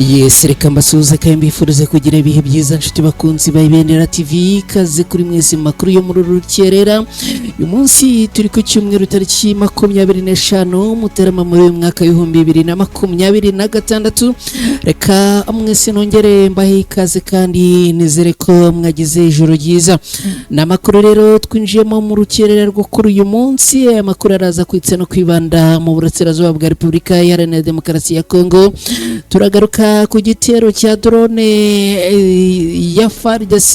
Yes, reka mbasuhuze kandi mbifurize kugira ibihe byiza, nshuti bakunzi ba Ibendera TV. Ikaze kuri mwese mu makuru yo muri uru rukerera. Uyu munsi turi ku cyumweru, tariki 25 Mutarama muri uyu mwaka w'2026. Reka mwese nongere mbahe ikaze kandi nizere ko mwagize ijoro ryiza. Ni amakuru rero twinjiyemo mu rukerera rwo kuri uyu munsi. Aya makuru araza kwitsa no kwibanda mu burasirazuba bwa Repubulika Iharanira Demokarasi ya Kongo. Turagaruka ku gitero cya drone ya FARDC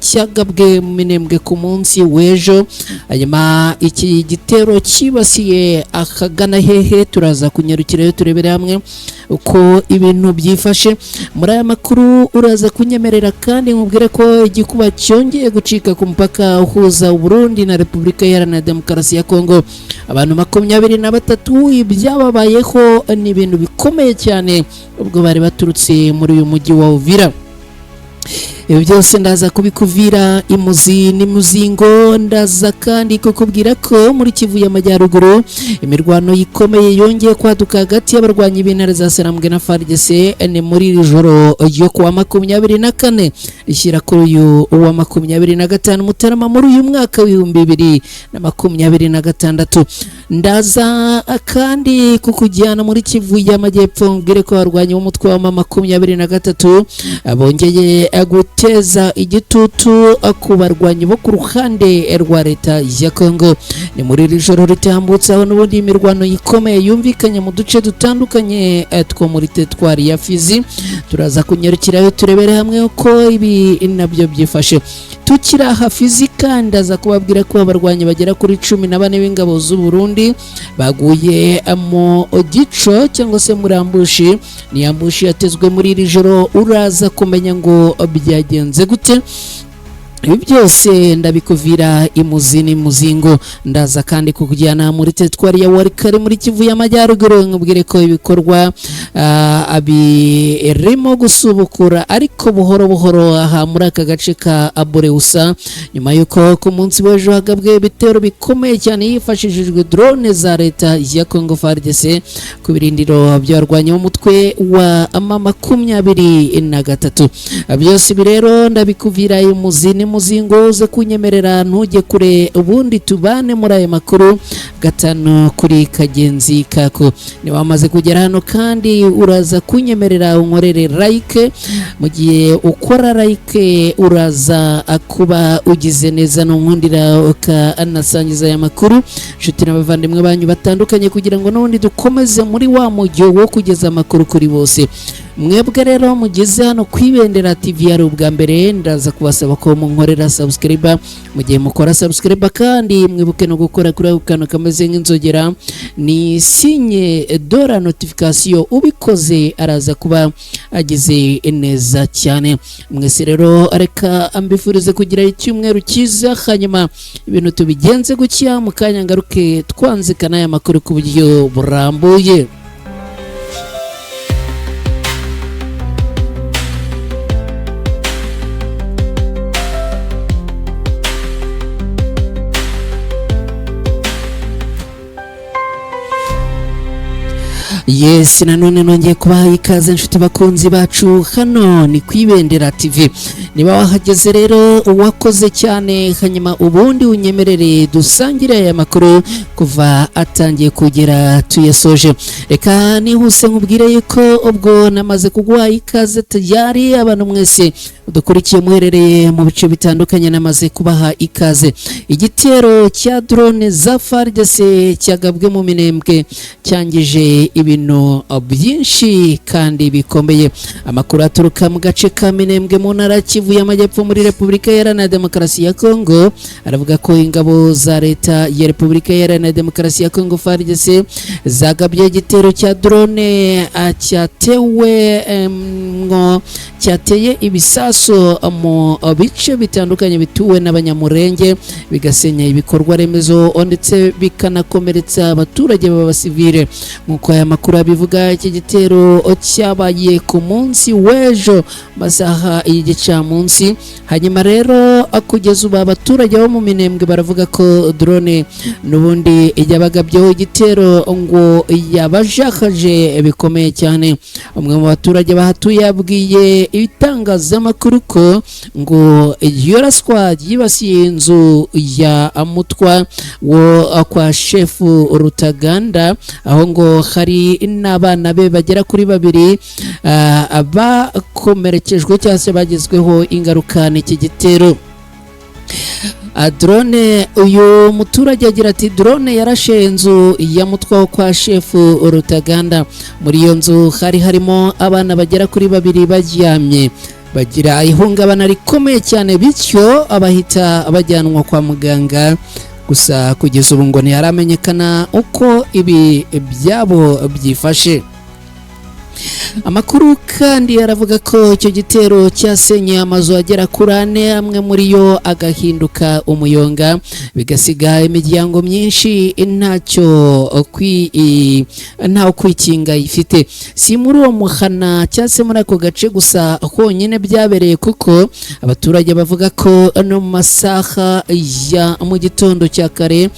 cyagabwe mu Minembwe ku munsi w'ejo. Hanyuma iki gitero cyibasiye akagana hehe? Turaza kunyarukirayo turebere hamwe uko ibintu byifashe. Muri aya makuru uraza kunyemerera kandi nkubwire ko igikuba cyongeye gucika ku mupaka uhuza Burundi na Repubulika Iharanira Demokarasi ya Kongo. Abantu 23 ibyababayeho ni ibintu bikomeye cyane ubwo bari baturutse muri uyu mujyi wa Uvira. Ibi byose ndaza kubikuvira imuzi n'imuzingo. Ndaza kandi kukubwira ko muri Kivu y'Amajyaruguru imirwano ikomeye yongeye kwaduka hagati y'abarwanyi b'intare za Sarambwe na FARDC. Ni muri iri joro ryo kuwa 24 rishyira kuri uyu wa 25 Mutarama muri uyu mwaka w'2026. Ndaza kandi kukujyana muri Kivu y'Amajyepfo, mbwire ko abarwanyi b'umutwe wa 23 bongeye guteza igitutu ku barwanyi bo ku ruhande rwa leta ya Kongo. Ni muri iri joro ritambutse aho n'ubundi imirwano ikomeye yumvikanye mu duce dutandukanye two muri teritwari ya Fizi. Turaza kunyarukirayo turebere hamwe uko ibi nabyo byifashe. Tukiri aha Fizi kandi, ndaza kubabwira ko abarwanyi bagera kuri 14 b'ingabo z'u Burundi baguye mu gico cyangwa se muri ambushi. Ni ambushi yatezwe muri iri joro, uraza kumenya ngo byagenze gute. Ibi byose ndabikuvira imuzi n'imuzingo. Ndaza kandi kukujyana muri teritwari ya Warikare muri Kivu y'Amajyaruguru, nkubwire ko ibikorwa birimo gusubukura ariko buhoro buhoro aha muri aka gace ka Aboreusa, nyuma y'uko ku munsi w'ejo hagabwe ibitero bikomeye cyane hifashishijwe drone za leta ya Congo FARDC ku birindiro by'abarwanyi b'umutwe wa 23. Byose ibi rero ndabikuvira imuzi muzingo. Uze kunyemerera ntujye kure, ubundi tubane muri aya makuru gatanu kuri kagenzi kako. Niba wamaze kugera hano kandi, uraza kunyemerera unkorere like. Mu gihe ukora like uraza kuba ugize neza, nunkundira ukanasangiza aya makuru inshuti n'abavandimwe banyu batandukanye, kugira ngo n'ubundi dukomeze muri wa mujyo wo kugeza amakuru kuri bose. Mwebwe rero mugeze hano ku Ibendera TV ari ubwa mbere, ndaza kubasaba ko munkorera subscribe. Mu gihe mukora subscribe kandi, mwibuke no gukora kuri ako kantu kameze nk'inzogera, ni signe de la notification. Ubikoze araza kuba agize neza cyane. Mwese rero reka mbifurize kugira icyumweru cyiza, hanyuma ibintu tubigenze gutya. Mu kanya ngaruke twanzika n'aya makuru ku buryo burambuye. Yes, nanone nongeye kubaha ikaze, inshuti bakunzi bacu. Hano ni ku Ibendera TV. Niba wahageze rero wakoze cyane, hanyuma ubundi unyemerere dusangire aya makuru kuva atangiye kugera tuyasoje. Reka nihuse nkubwire yuko ubwo namaze kuguha ikaze tayari. Abantu mwese dukurikiye muherereye mu bice bitandukanye, namaze kubaha ikaze. Igitero cya drone za FARDC cyagabwe mu Minembwe cyangije ibintu byinshi kandi bikomeye. Amakuru aturuka mu gace ka Minembwe mu ntara ya Kivu y'Amajyepfo muri Repubulika Iharanira Demokarasi ya Kongo aravuga ko ingabo za leta ya Repubulika Iharanira Demokarasi ya Kongo FARDC zagabye igitero cya drone cyatewe mwo cyateye ibisasu mu bice bitandukanye bituwe n'Abanyamurenge, bigasenya ibikorwa remezo ndetse bikanakomeretsa abaturage b'abasivile, nk'uko aya makuru amakuru abivuga, iki gitero cyabaye ku munsi w'ejo masaha y'igicamunsi. Hanyuma rero kugeza ubu abaturage bo mu Minembwe baravuga ko drone n'ubundi yabagabyeho igitero ngo yabajakaje bikomeye cyane. Umwe mu baturage bahatuye yabwiye ibitangazamakuru ko ngo iyo raswa yibasiye inzu ya Mutwa wo kwa Shefu Rutaganda, aho ngo hari n'abana be bagera kuri babiri bakomerekejwe cyangwa se bagizweho ingaruka n'iki gitero. Drone, uyu muturage agira ati: "Drone yarashe inzu ya Mutwa wo kwa Shefu Rutaganda. Muri iyo nzu hari harimo abana bagera kuri babiri baryamye, bagira ihungabana rikomeye cyane, bityo abahita bajyanwa kwa muganga. Gusa kugeza ubu ngo ntiharamenyekana uko ibi byabo byifashe." Amakuru kandi aravuga ko icyo gitero cyasenye amazu agera kuri ane, amwe muri yo agahinduka umuyonga, bigasiga imiryango myinshi ntacyo ntaho kwikinga ifite. Si muri uwo muhana cyangwa se muri ako gace gusa honyine byabereye, kuko abaturage bavuga ko no mu masaha ya mu gitondo cya kare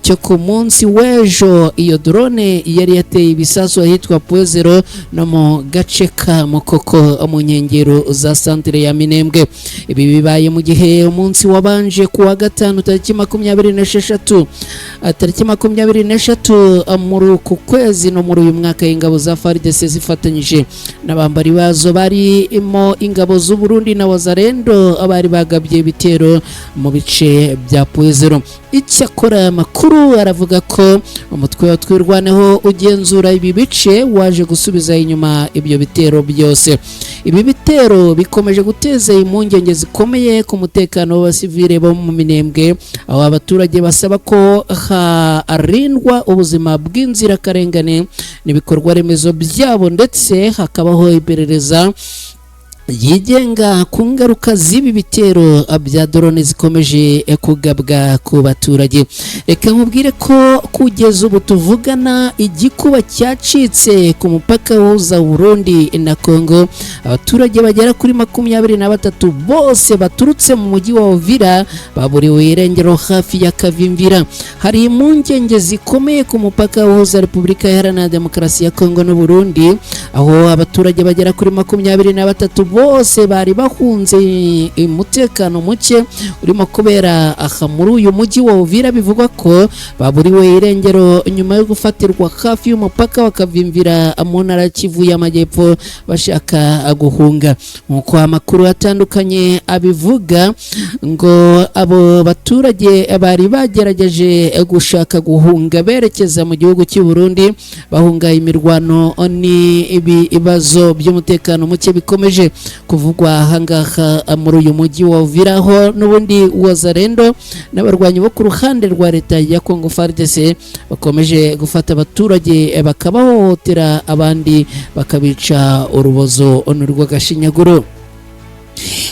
cyo ku munsi w'ejo, iyo drone yari yateye ibisasu ahitwa Pwezero no mu gace ka Mukoko mu nkengero za santire ya Minembwe. Ibi bibaye mu gihe umunsi wabanje ku wa gatanu tariki 26, tariki 23 muri uku kwezi no muri uyu mwaka, ingabo za FARDC zifatanyije n'abambari bazo barimo ingabo z'u Burundi na Wazalendo bari bagabye ibitero mu bice bya Pwezero. Icyakora amakuru aravuga ko umutwe wa Twirwaneho ugenzura ibi bice waje gusubiza inyuma ibyo bitero byose. Ibi bitero bikomeje guteza impungenge zikomeye ku mutekano w'abasivile bo mu Minembwe, aho abaturage basaba ko harindwa ubuzima bw'inzirakarengane n'ibikorwa remezo byabo, ndetse hakabaho iperereza yigenga ku ngaruka z'ibi bitero bya drone zikomeje kugabwa ku baturage. Reka nkubwire ko kugeza ubu tuvugana igikuba cyacitse ku mupaka uhuza Burundi na Congo. Abaturage bagera kuri 23 bose baturutse mu mujyi wa Uvira baburiwe irengero hafi ya Kavimvira. Hari impungenge zikomeye ku mupaka uhuza Repubulika Iharanira Demokarasi ya Congo n'u Burundi, aho abaturage bagera kuri 23 bose bari bahunze umutekano muke urimo kubera aha muri uyu mujyi wa Uvira, bivugwa ko baburiwe irengero nyuma yo gufatirwa hafi y'umupaka wa Kavimvira mu ntara ya Kivu y'Amajyepfo bashaka guhunga. Nk'uko amakuru atandukanye abivuga, ngo abo baturage bari bagerageje gushaka guhunga berekeza mu gihugu cy'u Burundi, bahunga imirwano n'ibibazo by'umutekano muke bikomeje kuvugwa ahangaha muri uyu mujyi wa Uvira, aho n'ubundi Wazalendo n'abarwanyi bo ku ruhande rwa leta ya Congo FARDC bakomeje gufata abaturage bakabahohotera, abandi bakabica urubozo n'urw'agashinyaguro.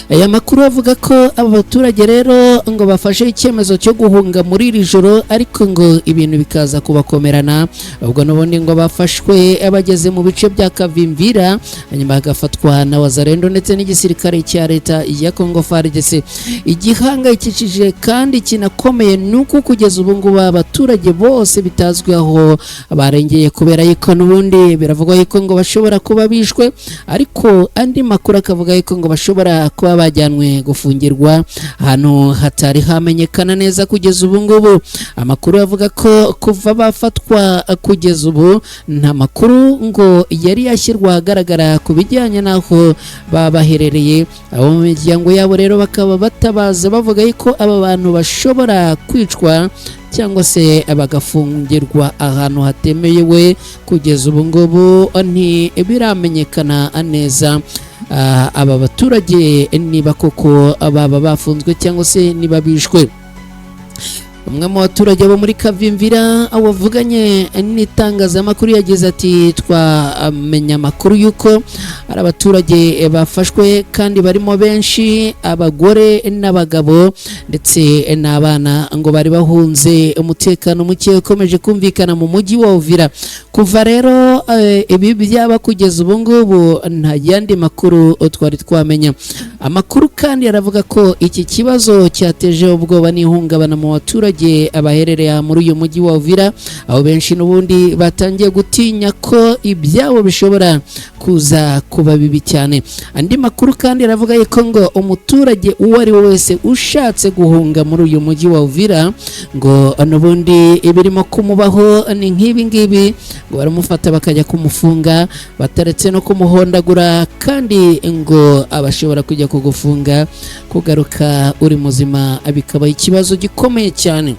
Aya makuru avuga ko aba baturage rero ngo bafashe icyemezo cyo guhunga muri iri joro, ariko ngo ibintu bikaza kubakomerana. Ubwo n'ubundi ngo bafashwe bageze mu bice bya Kavimvira, hanyuma bagafatwa na Wazalendo ndetse n'igisirikare cya leta ya Congo FARDC. Igihangayikishije kandi kinakomeye ni uko kugeza ubu ngubu abaturage bose bitazwi aho barengeye, kubera yuko n'ubundi biravugwa yuko ngo bashobora kuba bishwe, ariko andi makuru akavuga yuko ngo bashobora kuba bajyanwe gufungirwa ahantu hatari hamenyekana neza kugeza ubu ngubu. Amakuru avuga ko kuva bafatwa kugeza ubu nta makuru ngo yari yashyirwa ahagaragara ku bijyanye n'aho baba baherereye. Abo mu miryango yabo rero bakaba batabaza bavuga yuko aba bantu bashobora kwicwa cyangwa se bagafungirwa ahantu hatemewe. Kugeza ubu ngubu ntibiramenyekana neza aba baturage niba koko baba bafunzwe cyangwa se niba bishwe. Umwe mu baturage bo muri Kavimvira wavuganye n'itangazamakuru yagize ati twamenya amakuru y'uko hari abaturage bafashwe kandi barimo benshi, abagore n'abagabo ndetse n'abana, ngo bari bahunze umutekano muke ukomeje kumvikana mu mujyi wa Uvira. Kuva rero ibi byaba kugeza ubu ngubu nta yandi makuru twari twamenya. Amakuru kandi aravuga ko iki kibazo cyateje ubwoba n'ihungabana mu baturage abaherereye muri uyu mujyi wa Uvira, aho benshi n'ubundi batangiye gutinya ko ibyabo bishobora kuza kuba bibi cyane. Andi makuru kandi aravuga yuko ngo umuturage uwo ari we wese ushatse guhunga muri uyu mujyi wa Uvira, ngo n'ubundi ibirimo kumubaho ni nk'ibi ngibi, ngo baramufata bakajya kumufunga bataretse no kumuhondagura, kandi ngo abashobora kujya kugufunga kugaruka uri muzima bikaba ikibazo gikomeye cyane.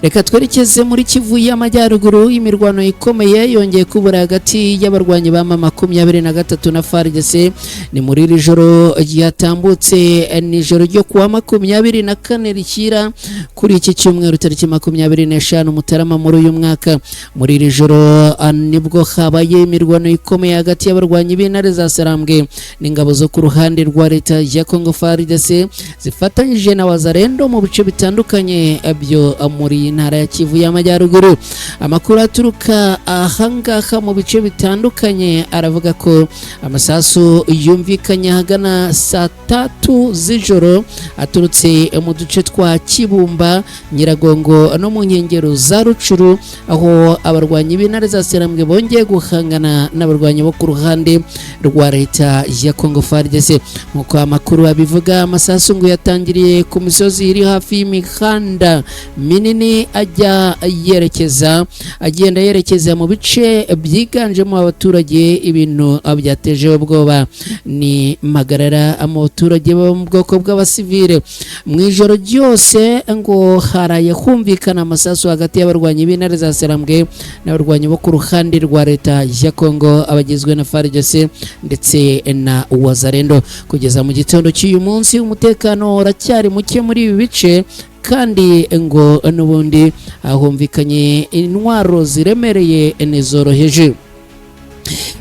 Reka twerekeze muri Kivu y'Amajyaruguru. Imirwano ikomeye yongeye kubura hagati y'abarwanyi ba M23 na FARDC. Ni muri iri joro ryatambutse, ni ijoro ryo kuwa 24 rishyira kuri iki cyumweru tariki 25 Mutarama muri uyu mwaka. Muri iri joro nibwo habaye imirwano ikomeye hagati y'abarwanyi b'intare za Sarambwe n'ingabo zo ku ruhande rwa leta ya Congo FARDC zifatanyije na Wazalendo mu bice bitandukanye byo muri iyi ntara ya Kivu y'Amajyaruguru. Amakuru aturuka ahangaha mu bice bitandukanye aravuga ko amasasu yumvikanye ahagana saa 3 z'ijoro aturutse mu duce twa Kibumba, Nyiragongo no mu nkengero za Rucuru, aho abarwanyi b'intare za Sarambwe bongeye guhangana n'abarwanyi bo ku ruhande rwa leta ya Congo FARDC. Nk'uko amakuru abivuga, amasasu ngo yatangiriye ku misozi iri hafi y'imihanda minini ajya yerekeza agenda yerekeza mu bice byiganjemo abaturage. Ibintu byateje ubwoba ni magarara mu baturage bo mu bwoko bw'abasivile. Mu ijoro ryose ngo haraye humvikana amasasu hagati y'abarwanyi b'intare za Sarambwe n'abarwanyi bo ku ruhande rwa leta ya Congo abagizwe na FARDC ndetse na Wazalendo. Kugeza mu gitondo cy'uyu munsi umutekano uracyari muke muri ibi bice, kandi ngo n'ubundi ahumvikanye intwaro ziremereye n'izoroheje.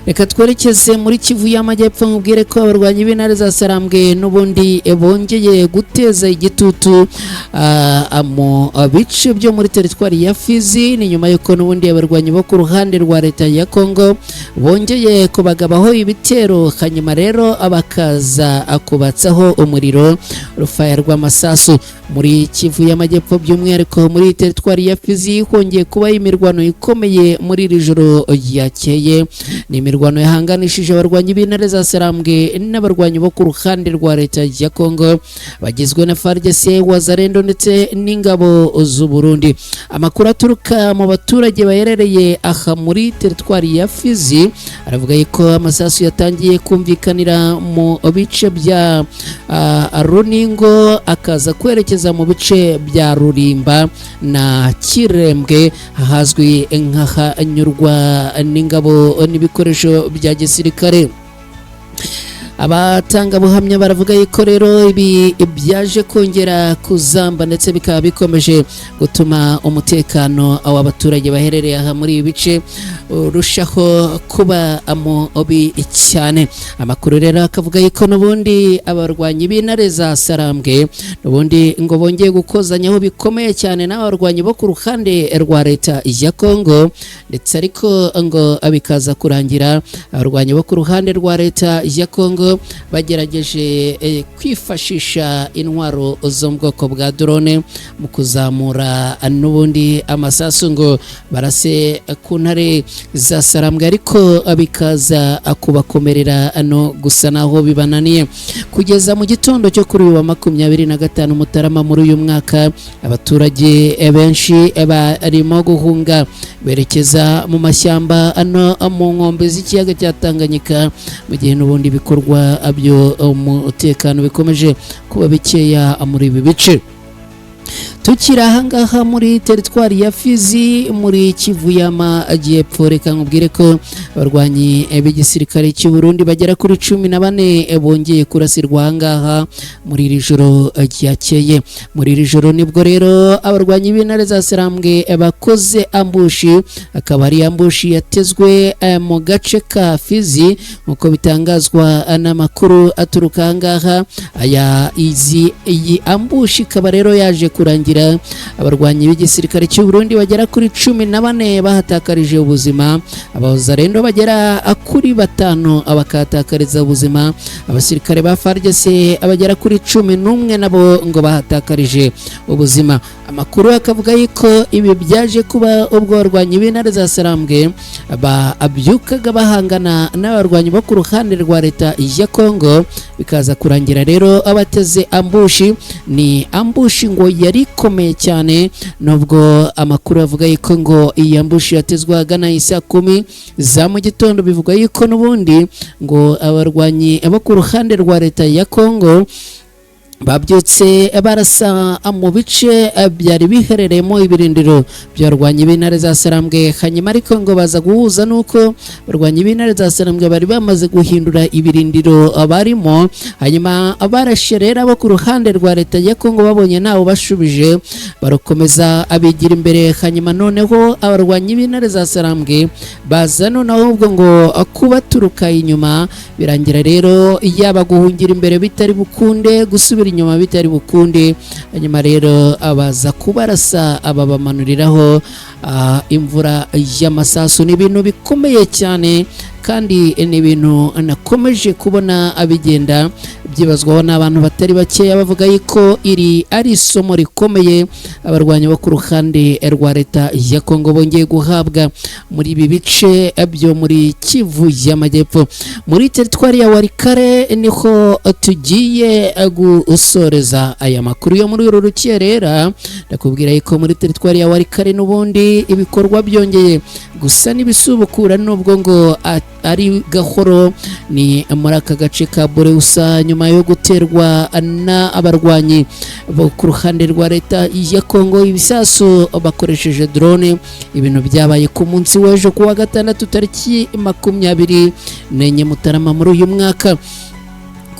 Reka twerekeze muri Kivu y'Amajyepfo, nkubwire ko abarwanyi b'intare za Sarambwe n'ubundi bongeye guteza igitutu mu bice byo muri teritwari ya Fizi. Ni nyuma y'uko n'ubundi abarwanyi bo ku ruhande rwa leta ya Congo bongeye kubagabaho ibitero, hanyuma rero bakaza kubatsaho umuriro rufaya rw'amasasu. Muri Kivu y'Amajyepfo by'umwihariko muri teritwari ya Fizi hongeye kuba imirwano ikomeye muri iri joro ryakeye. Ni imirwano yahanganishije abarwanyi b'intare za Sarambwe n'abarwanyi bo ku ruhande rwa leta ya Congo bagizwe na FARDC, Wazalendo ndetse n'ingabo z'u Burundi. Amakuru aturuka mu baturage baherereye aha muri teritwari ya Fizi aravuga yuko amasasu yatangiye kumvikanira mu bice bya Runingo akaza kwerekeza mu bice bya Rurimba na Kirembwe, ahazwi nk'ahanyurwa n'ingabo n'ibikoresho bya gisirikare. Abatangabuhamya baravuga yuko rero ibi byaje kongera kuzamba ndetse bikaba bikomeje gutuma umutekano w'abaturage baherereye aha muri ibi bice urushaho kuba mubi cyane. Amakuru rero akavuga yuko n'ubundi abarwanyi b'intare za Sarambwe n'ubundi ngo bongeye gukozanyaho bikomeye cyane n'abarwanyi bo ku ruhande rwa leta ya Congo, ndetse ariko ngo bikaza kurangira abarwanyi bo ku ruhande rwa leta ya Congo bagerageje kwifashisha intwaro zo mu bwoko bwa drone mu kuzamura n'ubundi amasasu ngo barase ku ntare za Sarambwe, ariko bikaza kubakomerera no gusa naho bibananiye. Kugeza mu gitondo cyo kuri uyu wa 25 Mutarama muri uyu mwaka, abaturage benshi barimo guhunga berekeza mu mashyamba ano mu nkombe z'ikiyaga cya Tanganyika, mu gihe n'ubundi bikorwa byo umutekano bikomeje kuba bikeya muri ibi bice. Tukiri ahangaha muri teritwari ya Fizi muri Kivu y'Amajyepfo, reka nkubwire ko abarwanyi b'igisirikare cy'u Burundi bagera kuri 14 bongeye kurasirwa ahangaha muri iri joro ryakeye. Muri iri joro nibwo rero abarwanyi b'intare za Sarambwe bakoze ambushi, akaba ari ambushi yatezwe mu gace ka Fizi nk'uko bitangazwa n'amakuru aturuka ahangaha. Aya izi iyi ambushi ikaba rero yaje kurangira abarwanyi b'igisirikare cy'u Burundi bagera kuri 14 bahatakarije ubuzima, abazarendo bagera kuri 5 bakahatakariza ubuzima, abasirikare ba FARDC abagera kuri 11 nabo ngo bahatakarije ubuzima. Amakuru akavuga yuko ibi byaje kuba ubwo abarwanyi b'intare za Sarambwe babyukaga bahangana n'abarwanyi bo ku ruhande rwa leta ya Kongo, bikaza kurangira rero abateze ambushi. Ni ambushi ngo yari ikomeye cyane, nubwo amakuru avuga yuko ngo iyi ambushi yatezwe ahagana isaa 10 za mu gitondo. Bivugwa yuko n'ubundi ngo abarwanyi bo ku ruhande rwa leta ya Kongo babyutse barasa mu bice byari biherereyemo ibirindiro by'abarwanyi b'intare za Sarambwe, hanyuma ariko ngo baza guhuza nuko abarwanyi b'intare za Sarambwe bari bamaze guhindura ibirindiro barimo, hanyuma barashe rero abo ku ruhande rwa leta ya Kongo babonye ntawe bashubije barakomeza abigira imbere, hanyuma noneho abarwanyi b'intare za Sarambwe baza noneho ubwo ngo kubaturuka inyuma, birangira rero yaba guhungira imbere bitari bukunde, gusubira inyuma bitari bukunde, hanyuma rero abaza kubarasa ababamanuriraho imvura y'amasasu. Ni ibintu bikomeye cyane kandi ni ibintu nakomeje kubona abigenda byibazwaho n'abantu batari bakeya, bavuga yuko iri ari isomo rikomeye abarwanyi bo ku ruhande rwa leta ya Kongo bongeye guhabwa muri ibi bice byo muri Kivu y'Amajyepfo. Muri teritwari ya Walikale niho tugiye gusoreza aya makuru yo muri uru rukerera. Ndakubwira yuko muri teritwari ya Walikale n'ubundi ibikorwa byongeye gusa n'ibisubukura, nubwo ngo ari gahoro. Ni muri aka gace ka Bureusa nyuma yo guterwa n'abarwanyi bo ku ruhande rwa leta ya Kongo ibisasu bakoresheje drone. Ibintu byabaye ku munsi w'ejo kuwa gatandatu tariki 24 Mutarama muri uyu mwaka.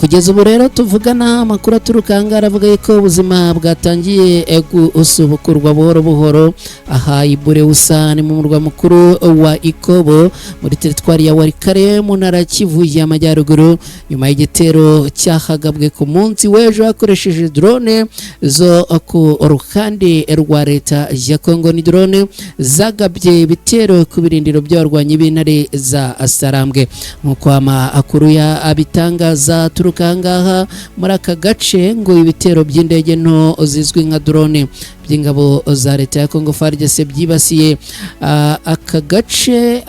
Kugeza ubu rero tuvugana amakuru aturuka ahangaha aravuga yuko ubuzima bwatangiye gusubukurwa buhoro buhoro aha i Bureusa, ni mu murwa mukuru wa Ikobo muri teritwari ya Walikale mu ntara ya Kivu y'Amajyaruguru, nyuma y'igitero cyahagabwe ku munsi w'ejo hakoresheje drone zo ku ruhande rwa leta ya Kongo. Ni drone zagabye ibitero ku birindiro by'abarwanyi b'intare za Sarambwe, nk'uko amakuru ya abitangaza turuka ahangaha muri aka gace. Ngo ibitero by'indege nto zizwi nka drone by'ingabo za leta ya Kongo FARDC byibasiye aka gace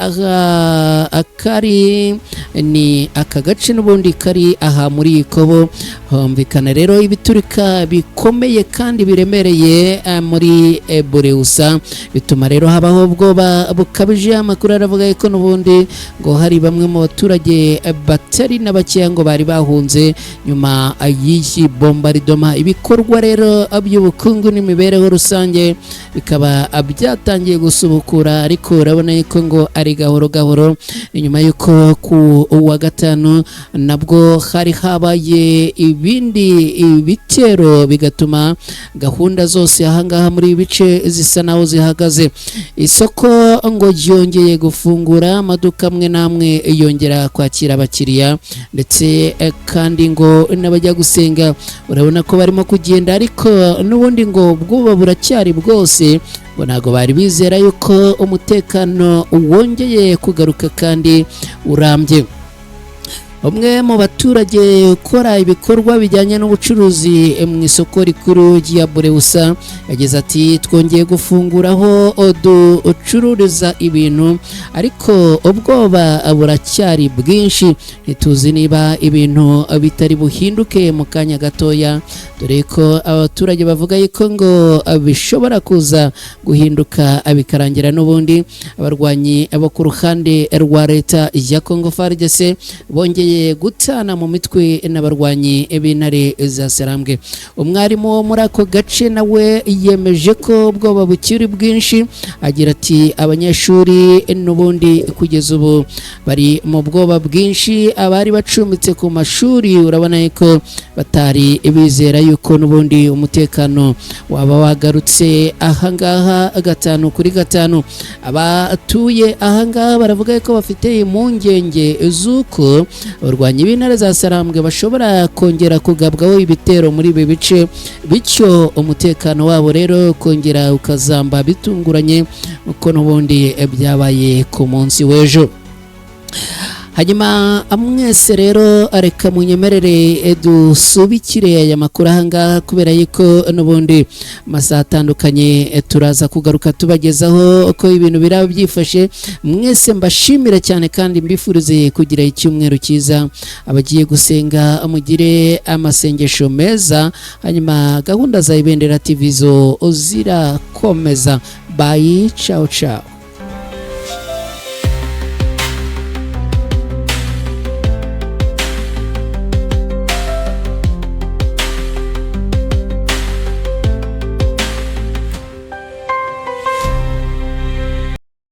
akari ni aka gace n'ubundi kari aha muri Ikobo. Humvikana rero ibiturika bikomeye kandi biremereye muri Bureusa, bituma rero habaho ubwoba bukabije. Amakuru aravuga ko n'ubundi ngo hari bamwe mu baturage batari na bakeya ngo bari bahunze nyuma y'iyi bombardoma. Ibikorwa rero by'ubukungu n'imibereho rusange bikaba byatangiye gusubukura, ariko urabona yuko ngo ari gahoro gahoro. Nyuma y'uko ku wa gatanu nabwo hari habaye ibindi bitero, bigatuma gahunda zose ahangaha muri ibi bice zisa naho zihagaze. Isoko ngo ryongeye gufungura, amaduka amwe n'amwe yongera kwakira abakiriya, ndetse kandi ngo n'abajya gusenga urabona ko barimo kugenda, ariko n'ubundi ngo ubwoba buracyari bwose, ngo ntabwo bari bizera yuko umutekano wongeye kugaruka kandi urambye. Umwe mu baturage ukora ibikorwa bijyanye n'ubucuruzi mu isoko rikuru rya Bureusa yagize ati: twongeye gufunguraho ducururiza ibintu, ariko ubwoba buracyari bwinshi, ntituzi niba ibintu bitari buhinduke mu kanya gatoya, dore ko abaturage bavuga yuko ngo bishobora kuza guhinduka bikarangira n'ubundi abarwanyi bo ku ruhande rwa leta ya Kongo FARDC bongeye Bongeye gutana mu mitwe n'abarwanyi b'intare za Sarambwe. Umwarimu wo muri ako gace nawe yemeje ko ubwoba bukiri bwinshi, agira ati: "Abanyeshuri n'ubundi kugeza ubu bari mu bwoba bwinshi. Abari bacumbitse ku mashuri urabona ko batari bizera yuko n'ubundi umutekano waba wagarutse ahangaha 5 kuri 5." Abatuye ahangaha baravuga ko bafite impungenge z'uko abarwanyi b'intare za Sarambwe bashobora kongera kugabwaho ibitero muri ibi bice, bityo umutekano wabo rero kongera ukazamba bitunguranye, uko n'ubundi byabaye ku munsi w'ejo. Hanyuma mwese rero, reka munyemerere dusubikire aya makuru ahangaha, kubera yuko n'ubundi amasaha atandukanye turaza kugaruka tubagezaho uko ibintu biraba byifashe. Mwese mbashimira cyane kandi mbifurize kugira icyumweru cyiza. Abagiye gusenga, mugire amasengesho meza. Hanyuma gahunda za Ibendera TV zo zirakomeza. Bye, ciao ciao.